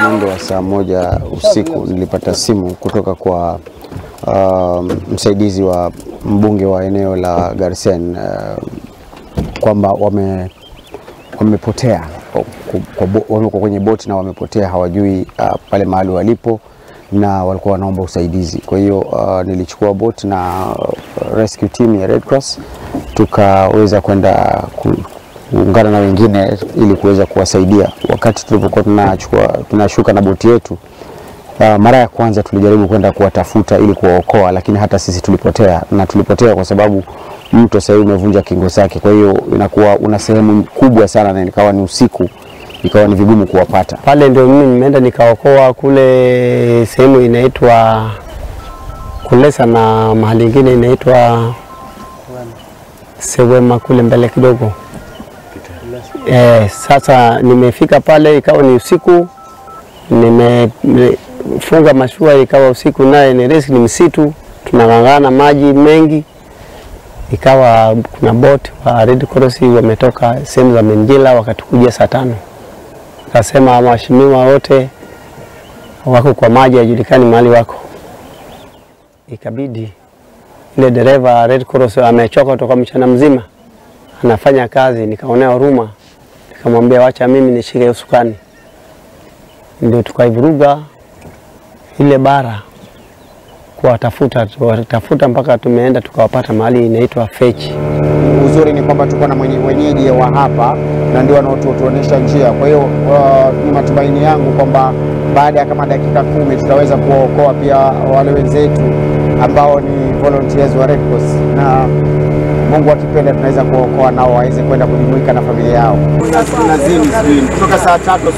Mwendo wa saa 1 usiku nilipata simu kutoka kwa msaidizi wa mbunge wa eneo la Garsen kwamba wamepotea, wamekuwa kwenye boti na wamepotea, hawajui pale mahali walipo na walikuwa wanaomba usaidizi. Kwa hiyo nilichukua boti na rescue team ya Red Cross, tukaweza kwenda kuungana na wengine ili kuweza kuwasaidia. Wakati tulipokuwa tunashuka na boti yetu, mara ya kwanza tulijaribu kwenda kuwatafuta ili kuwaokoa, lakini hata sisi tulipotea, na tulipotea kwa sababu mto sasa umevunja kingo zake. Kwa hiyo inakuwa una sehemu kubwa sana na ikawa ni usiku, ikawa ni vigumu kuwapata. Pale ndio mimi nimeenda nikaokoa kule sehemu inaitwa Kulesa na mahali nyingine inaitwa Sewema kule mbele kidogo. Sasa nimefika pale ikawa ni usiku, nimefunga mashua ikawa usiku, naye ni risk, ni msitu, tunang'ang'ana maji mengi. Ikawa kuna boat wa Red Cross wametoka sehemu za Menjila wakatukuja saa 5. Akasema waheshimiwa wote wako kwa maji, hajulikani mahali wako. Ikabidi ile dereva Red Cross amechoka kutoka mchana mzima anafanya kazi, nikaonea huruma, nikamwambia wacha mimi nishike usukani. Ndio tukaivuruga ile bara kuwatafuta, tafuta mpaka tumeenda tukawapata mahali inaitwa Fechi. Uzuri ni kwamba tuko na wenyeji wa hapa na ndio wanaotuonesha njia. Kwa hiyo ni matumaini yangu kwamba baada ya kama dakika 10 tutaweza kuwaokoa pia wale wenzetu ambao ni volunteers wa Red Cross, na Mungu akipenda tunaweza kuwaokoa nao waweze kwenda kujumuika na familia yao. Kutoka saa 3